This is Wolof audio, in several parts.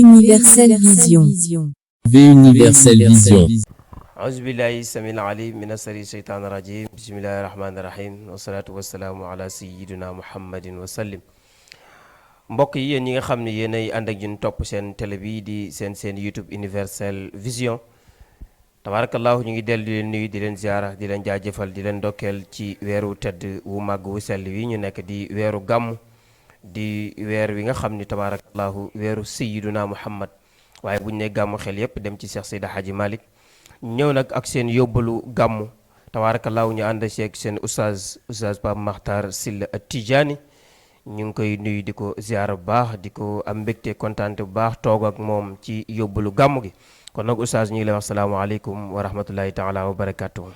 Universel Vision. V Universel Vision. Auzubillahi samil alim min asari shaytan rajim. Bismillahi rahmani rahim. Wassalatu wassalamu ala sayyidina Muhammadin wa sallim. Mbokk yi yéen ñi nga xam ne yéenay ànd ak ñun topp seen télé bi di seen YouTube Universel Vision. Tabarakallahu ñu ngi dellu di leen nuyu di leen ziara di leen jaajëfal di leen ndokkeel ci weeru tedd wu màgg wu sell wi ñu nekk di weeru gàmm di weer wi nga xam ni tabarakallahu weeru sayyiduna Muhammad waaye bu ñu ne gàmmu xel yépp dem ci Cheikh Seyda Hadji Malick ñëw nag ak seen yóbbalu gàmmu tabarakallahu ñu ànd seeg seen oustaz Pape Makhtar Sylla At-Tidjani ñu ngi koy nuyu di ko ziara bu baax di ko am mbégte kontaante bu baax toog ak moom ci yóbbalu gàmmu gi kon nag oustaz ñu ngi lay wax salaamaaleykum wa rahmatullahi taala wa barakatuhu.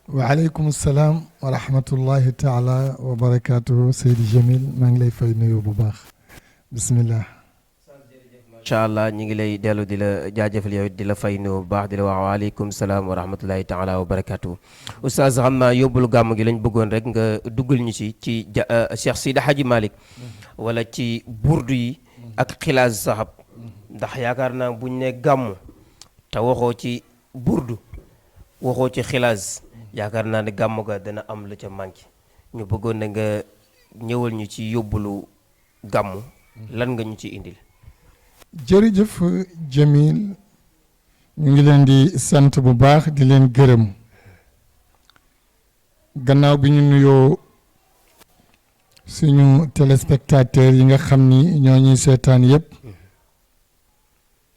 waaleykum salaam wa rahmatullahi taala wa barakatuhu Seydi Jamil maa ngi lay fay nuyu bu baax bismillah. incha allah ñu ngi lay dellu di la jaajëfal yow di la fay nuyu bu baax di la wax waaleykum salaam wa rahmatullahi taala wa barakatuhu. oustaz xam naa yóbbalu gàmm gi lañ bëggoon rek nga duggal ñu ci Cheikh Seydi Hadji Malick wala ci burdu yi ak xilaas sahab ndax yaakaar naa buñ ne gàmm te waxoo ci burdu waxoo ci xilaas yaakaar naa ne gàmm ga dana am lu ca manqué ñu bëggoon na nga ñëwal ñu ci yóbbalu gàmm lan nga ñu ci indil. jërëjëf Jamil ñu ngi leen di sant bu baax di leen gërëm gannaaw bi ñu nuyoo suñu téléspectateurs yi nga xam ni ñoo ñuy seetaan yépp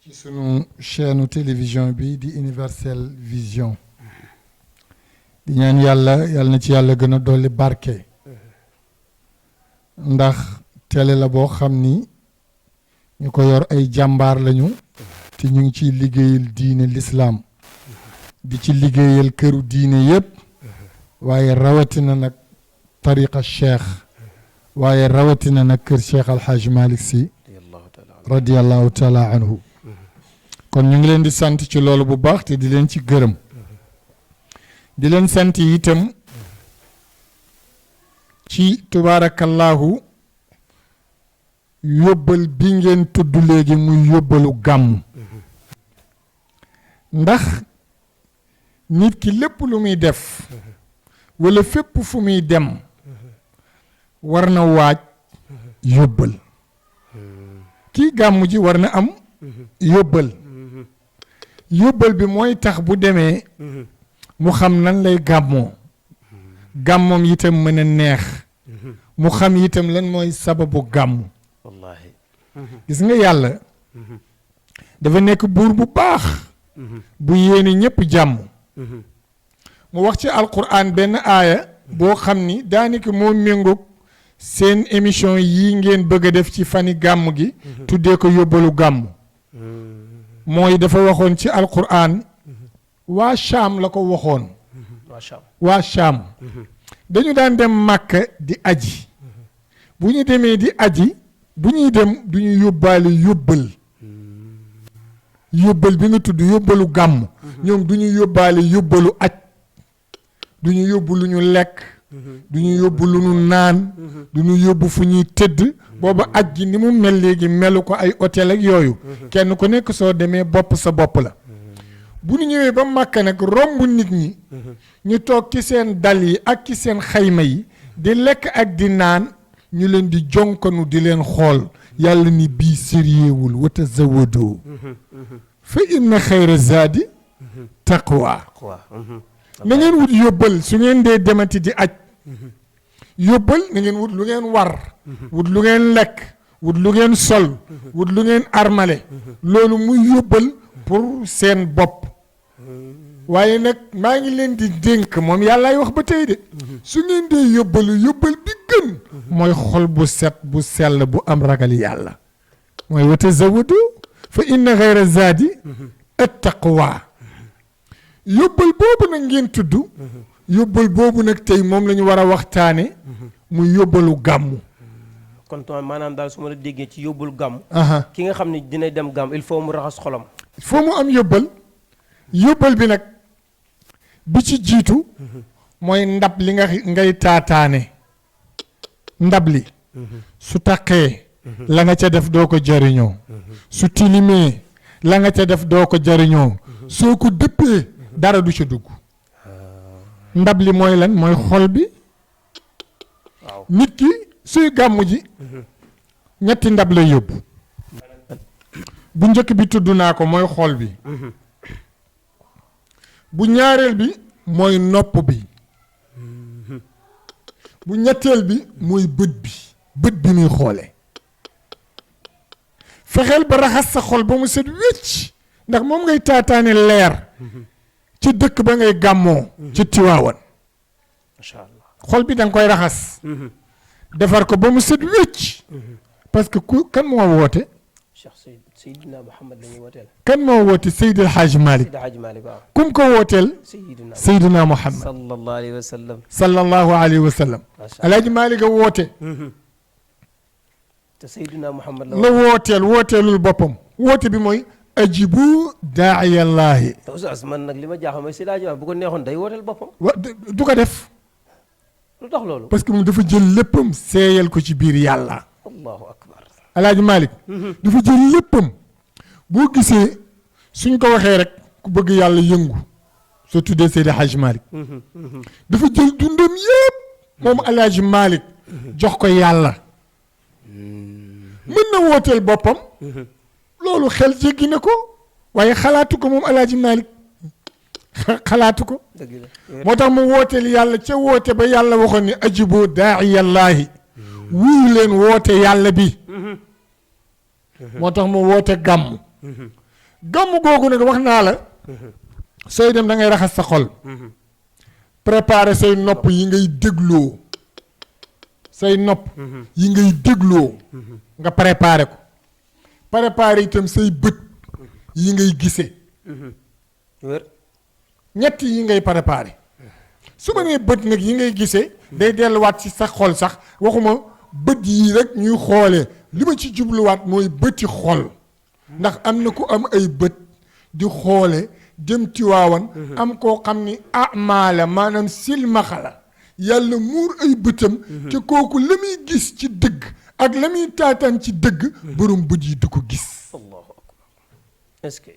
ci sunu chaîne télévision bi di Universel Vision di ñaan yàlla na ci yàlla gën a dolli barke ndax télé la boo xam ni ñu ko yor ay jàmbaar lañu te ñu ngi ciy liggéeyal diine l'islam di ci liggéeyal këru diine yépp waaye rawatina nag tariqa cheikh waaye rawatina nag kër cheikh alxaaj Malick Sy radiallahu taala anhu kon ñu ngi leen di sant ci loolu bu baax te di leen ci gërëm di leen sant itam ci tubaarakallahu yóbbal bi ngeen tudd léegi muy yóbbalu gàmm ndax nit ki lépp lu muy def walla fépp fu muy dem war na waaj yóbbal kii gàmm ji war na am yóbbal yóbbal bi mooy tax bu demee mu xam nan lay gàmmoo gàmmoom itam mën a neex mu xam itam lan mooy sababu gàmm wallaahi gis nga yàlla dafa nekk buur bu baax bu yéene ñépp jàmm mu wax ci alquran benn aaya boo xam ni daanaka moo méngoog seen émission yi ngeen bëgg a def ci fani gàmm gi tuddee ko yóbbalu gàmm mooy dafa waxoon ci alquran waa Cham la ko waxoon waa Cham dañu daan dem Màkka di aji bu ñu demee di aji bu ñuy dem du ñu yóbbaale yóbbal bi nga tudd yóbbalu gàmm ñoom du ñu yóbbaale yóbbalu aj du ñu yóbbu lu ñu lekk du ñu yóbbu lu ñu naan du ñu yóbbu fu ñuy tëdd booba aj gi ni mu mel léegi melu ko ay hôtel ak yooyu kenn ku nekk soo demee bopp sa bopp la bu ñu ñëwee ba Màkka nag romb nit ñi ñu toog ci seen dal yi ak ci seen xayma yi di lekk ak di naan ñu leen di jonkanu di leen xool yàlla ni bii sérieuxwul wa tazawwadu fa inna xayra zaadi taqwa na ngeen wut yóbbal su ngeen dee demati di aj yóbbal na ngeen wut lu ngeen war wut lu ngeen lekk wut lu ngeen sol wut lu ngeen armale loolu muy yóbbal pour seen bopp waaye nag maa ngi leen di dénk moom yàllaay wax ba tey de su ngeen dee yóbbalu yóbbal bi gën mooy xol bu set bu sell bu am ragal yàlla mooy wa tazawwadu fa inna xayra zaadi at-taqwa yóbbal boobu nag ngeen tudd yóbbal boobu nag tey moom la ñu war a waxtaane muy yóbbalu gàmmu kon maanaam daal su ma la déggee ci yóbbalu gàmm ki nga xam ne dina dem gàmm il faut mu raxas xolam il faut mu am yóbbal bi nag bi ci jiitu mooy ndab li ngay taataane ndab li su taqee la nga ca def doo ko jariñoo su tilimee la nga ca def doo ko jariñoo soo ko dëppee dara du ca dugg ndab li mooy lan mooy xol bi nit ki suy gàmmu ji ñetti ndab lay yóbbu bu njëkk bi tudd naa ko mooy xol bi bu ñaareel bi mooy nopp bi bu ñetteel bi mooy bët bi muy xoole fexeel ba raxas sa xol ba mu set wécc ndax moom ngay taataane leer ci dëkk ba ngay gàmmoo ci Tiwaawan macha allah xol bi da nga koy raxas defar ko ba mu set wécc parce que kan moo woote Cheikh Seydina Muhammad la ñuy wooteel kan moo woote Seydil Hadj Malick Seydi Hadji Malick waaw kum ko wooteel Seydina Muhammad sallallahu alayhi wa sallam sallallahu alayhi wa sallam Alaaji Malick a woote te Seydina Muhammad la wooteelul boppam woote bi mooy ajibu daa'iyallaahi te oustaz man nag li ma jaaxal mooy Seydi Hadji Malick bu ko neexoon day wooteel boppam du ko def lu tax loolu parce que moom dafa jël léppam seeyal ko ci biir yàlla allahu akbar Alaaji Malick dafa jël léppam boo gisee suñ ko waxee rek ku bëgg yàlla yëngu soo tuddee Seydi Hadji Malick dafa jël dundam yëpp moom Alaaji Malick jox ko yàlla mën na wooteel boppam loolu xel jéggi na ko waaye xalaatu ko moom Alaaji Malick xalaatu ko moo tax mu wooteel yàlla ca woote ba yàlla waxoon ni ajibu daa'iyallaahi wuyu leen woote yàlla bi moo tax mu woote gàmm gàmm googu nag wax naa la sooy dem da ngay raxas sa xol préparer say nopp yi ngay dégloo say nopp yi ngay dégloo nga préparer ko préparer itam say bët yi ngay gisee ñett yi ngay préparer su ma nee bët nag yi ngay gisee day delluwaat ci sa xol sax waxuma bët yii rek ñuy xoolee li ma ci jubluwaat mooy bëti xol ndax am na ku am ay bët di xoole jëm Tiwaawan am koo xam ni amaala maanaam silmaxa la yàlla muur ay bëtam te kooku la muy gis ci dëgg ak la muy taataan ci dëgg borom bët yi du ko gis allahu akbar est-ce que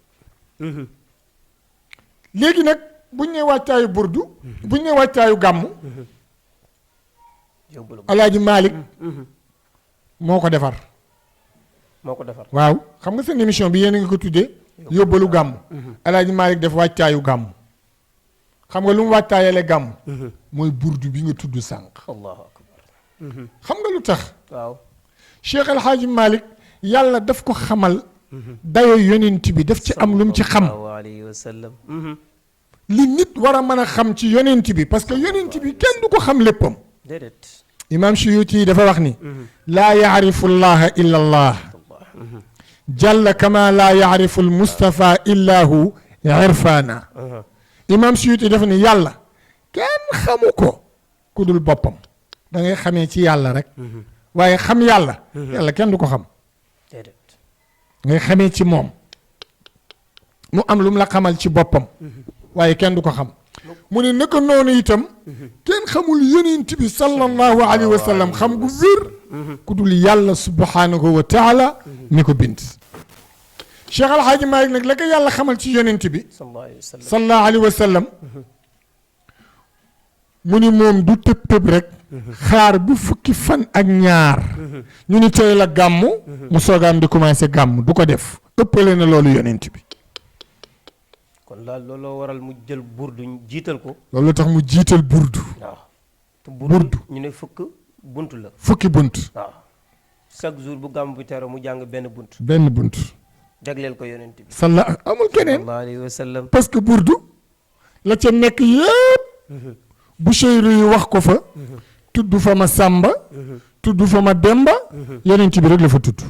léegi nag buñ ne wàccaayu burdu buñ ne wàccaayu gàmmu Alaaji Malick moo ko defar waaw xam nga seen émission bi yéen a ngi ko tuddee yóbbalu gàmm Alaaji Malick def wàccaayu gàmm xam nga lu mu wàccaayale gàmm mooy burdu bi nga tudd sànq allahu akbar xam nga lu tax waaw Cheikh El Hadji Malick yàlla daf ko xamal dayo yonent bi daf ci am lu mu ci xam alayhi wa sallam li nit war a mën a xam ci yonent bi parce que yonent bi kenn du ko xam léppam déedéet imam Suyuti dafa wax ni laa yaarifu llaha illa allah jalla kama laa yaarifu almustafa illa hu irfana imam Suyuti dafa ni yàlla kenn xamu ko ku dul boppam da ngay xamee ci yàlla rek waaye xam yàlla yàlla kenn du ko xam déedéet ngay xamee ci moom mu am lu mu la xamal ci boppam waaye kenn du ko xam mu ne naka noonu itam kenn xamul yonent bi sallallahu alayhi wa sallam xam gu wér ku dul yàlla subhanahu wa taala mi ko bind Cheikh Al Hadji Malick nag la ko yàlla xamal ci yonent bi sallallahu alayhi wa sallam mu ni moom du tëb tëb rek xaar bu fukki fan ak ñaar ñu ni tey la gàmm mu soogaam di commencé gàmm du ko def ëppale na loolu yonent bi kon daal looloo waral mu jël burdu jiital ko loolu tax mu jiital burdu waaw te burdu ñu ne bunt la fukki bunt waaw chaque jour bu gàmm bi tero mu jàng benn bunt jagleel ko yonent bi amul keneen sallallahu alayhi wa sallam parce que burdu la ca nekk yëpp bu Cheyri yu wax ko fa tudd fa ma Sàmba tudd fa ma Demba yonent bi rek la fa tudd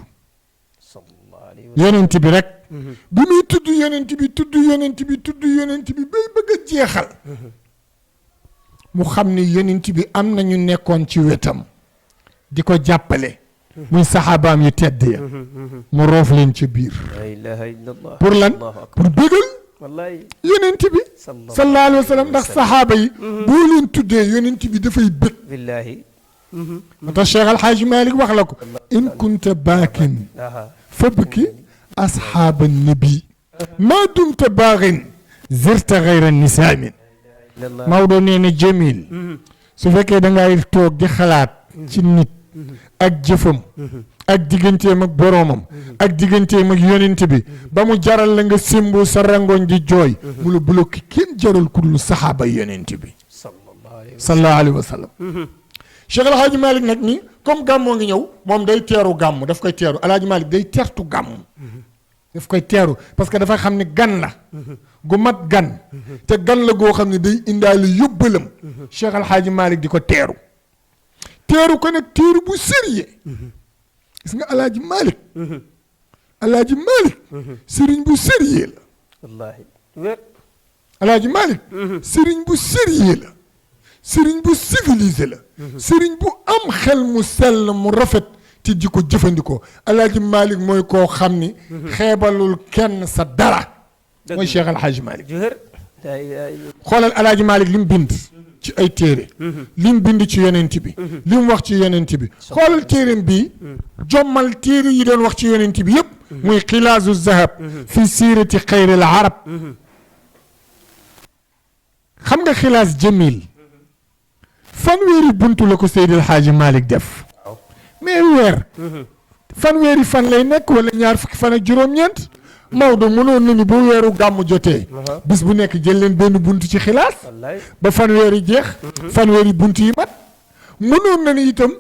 yonent bi rek bi muy tudd yonent bi bay bëgg a jeexal mu xam ni yonent bi am na ñu nekkoon ci wetam di ko jàppale muy saxaabaam yu tedd ya mu roof leen ca biir la ilaha illallah pour lan pour bëggal wallaay yonent bi sallallahu alayhi wa sallam ndax saxaaba yi boo leen tuddee yonent bi dafay bëgg billahi moo tax Cheikh Alhaaji Malick wax la ko in kunta baakin fabki asxaaba nabi maa dumta baaxin zirta xayra nisaamin Maodo nee na jamil su fekkee da ngay toog di xalaat ci nit ak jëfam ak digganteem ak boroomam ak digganteem ak yonent bi ba mu jaral la nga simbu sa rangoñ di jooy mu la bloqué kenn jaral ku dul saxaaba yonent bi sallallahu alayhi wa sallam Cheikh El Hadj Malick nag ni comme gàmmoo ngi ñëw moom day teeru gàmm daf koy teeru El Hadj Malick day teertu gàmm daf koy teeru parce que dafa xam ne gan la gu mat gan te gan la goo xam ne day indaale yóbbalam Cheikh El Hadj Malick di ko teeru ko nag teeru bu sérieux gis nga El Hadj Malick El Hadj Malick sëriñ bu sérieux la wallaahi wér El Hadj Malick sëriñ bu sérieux la sëriñ bu civilisé la sëriñ bu am xel mu sell mu rafet te di ko jëfandikoo El Hadj Malick mooy koo xam ni xeebalul kenn sa dara mooy Cheikh El Hadj Malick xoolal El Hadj Malick li mu bind ci ay téere li mu bind ci yonent bi li mu wax ci yonent bi xoolal téereem bii jommal téere yi doon wax ci yonent bi yëpp muy xilaasu zahab fi siirati xayril arab xam nga xilaas jamil fanweeri buntu la ko Seydil Hadji Malick def mais weer fanweeri fan lay nekk wala ñaar fukki fan ak juróom-ñeent Maodo mënoon na ni bu weeru gàmm jotee bis bu nekk jël leen benn buntu ci xilaas ba fanweeri jeex fanweeri buntu yi mat mënoon na ni itam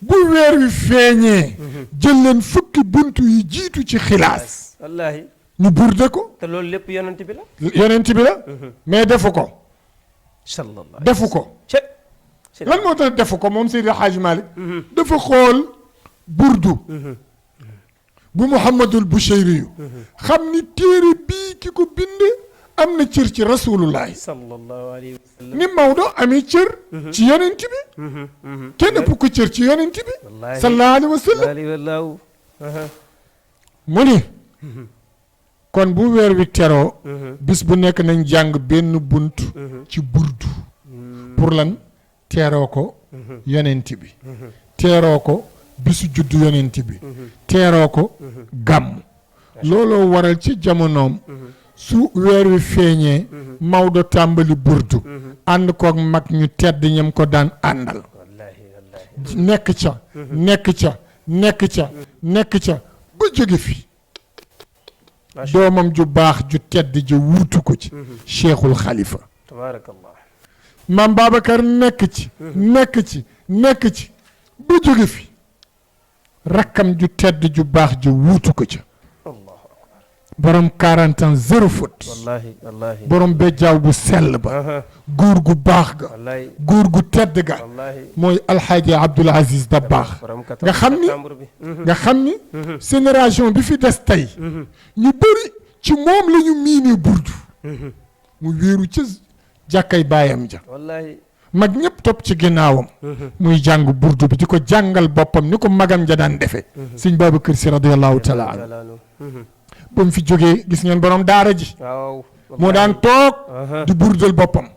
bu weer wi feeñee jël leen fukki buntu yi jiitu ci xilaas wallaahi ñu burde ko te loolu lépp yonent bi la yonent bi la mais defu ko defu ko lan moo tax defu ko moom Seydi Hadji Malick dafa xool burdu bu Muhammadul Bushayri yu xam ni téere bii ki ko bind am na cër ci rasulullahi sallallahu alayhi wa sallam ni Maodo amee cër ci yonent bi kenn ëpp ko cër ci yonent bi sallallahu alayhi wa sallam mu ni kon bu weer wi teroo bis bu nekk nañ jàng benn bunt ci burdu pour lan teeroo ko yonent bi teeroo ko bisu juddu yonent bi teeroo ko gàmm looloo waral ci jamonoom su weer wi feeñee Maodo tàmbali burdu ànd koog mag ñu tedd ñam ko daan àndal nekk ca nekk ca ba jóge fi doomam ju baax ju tedd ja wuutu ko ci Cheikhul Khalifa tabaarakallah maam Babacar nekk ci ba jóge fi rakkam ju tedd ju baax ju wuutu ko ca borom 40 ans zéro faute wallaahi borom bejjaaw bu sell ba góor gu baax ga góor gu tedd ga mooy alxaaji Abdoul Aziz Dabakh nga xam ni génération bi fi des tey ñu bëri ci moom la ñu miinee burdu mu wéeru ca jàkkay baayam ja mag ñëpp topp ci ginnaawam muy jàng burdu bi di ko jàngal boppam ni ko magam ja daan defee sëñ Babacar Si radiyallahu taala anhu ba mu fi jógee gis ngeen borom daara ji moo daan toog di burdal boppam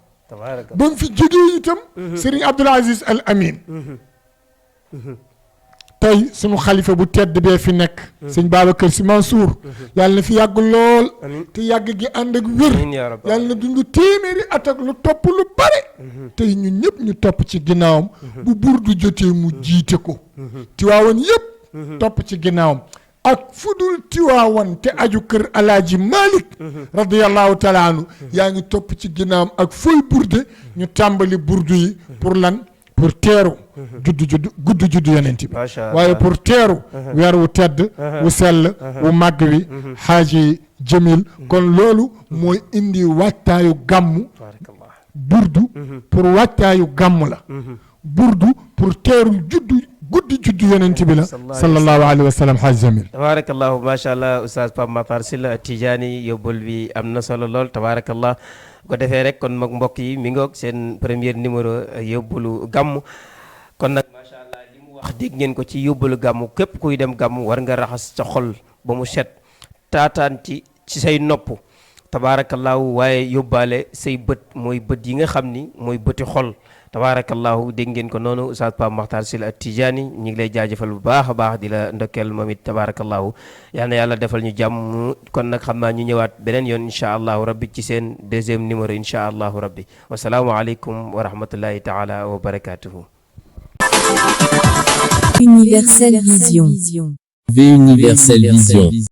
ba mu fi jógee itam Serigne Abdoul Aziz Al Amin tey sunu xalifa bu tedd bee fi nekk sëñ Babacar Si Mansour yàlla na fi yàgg lool te yàgg gi ànd ak wér yàlla na dund téeméeri at ak lu topp lu bare tey ñun ñëpp ñu topp ci ginnaawam bu burdu jotee mu jiite ko Tiwaawan yëpp topp ci ginnaawam ak fudul Tiwaawan te aju kër Alaaji Malick radiyallahu taala anhu yaa ngi topp ci ginnaawam ak fooy burde ñu tàmbali burdu yi pour lan pour teeru juddu yonent bi waaye pour teeru weer wu tedd wu sell wu màgg wi xaaji Jamil kon loolu mooy indi waajtaayu gàmmu burdu pour waajtaayu gàmmu la burdu pour teeru guddi juddu yonent bi la sallallahu alayhi wa sallam xaaji Jamil tabaarakallahu macha allah oustaz Pape Matar Sylla Tidiane yóbbal bi am na solo lool tabaarakallah ko defee rek kon mag mbokk yi mi ngoog seen premier numéro yóbbalu gàmm kon nag macha allah li mu wax dégg ngeen ko ci yóbbalu gàmm képp kuy dem gàmm war nga raxas sa xol ba mu set taataan ci say nopp tabaarakallaahu waaye yóbbaale say bët mooy bët yi nga xam ni mooy bëti xol tabaarakallahu dégg ngeen ko noonu Oustaz Pape Makhtar Sylla At-Tidjânî ñu ngi lay jaajëfal bu baax a baax di la ndokkeel moom it tabaarakallahu yal na yàlla defal ñu jàmm kon nag xam naa ñu ñëwaat beneen yoon incha allahu rabbi ci seen deuxième numéro incha allahu rabbi wasalaamu aleykum wa rahmatullahi taala wa barakatuhu. Universelle Vision. V Universelle Vision.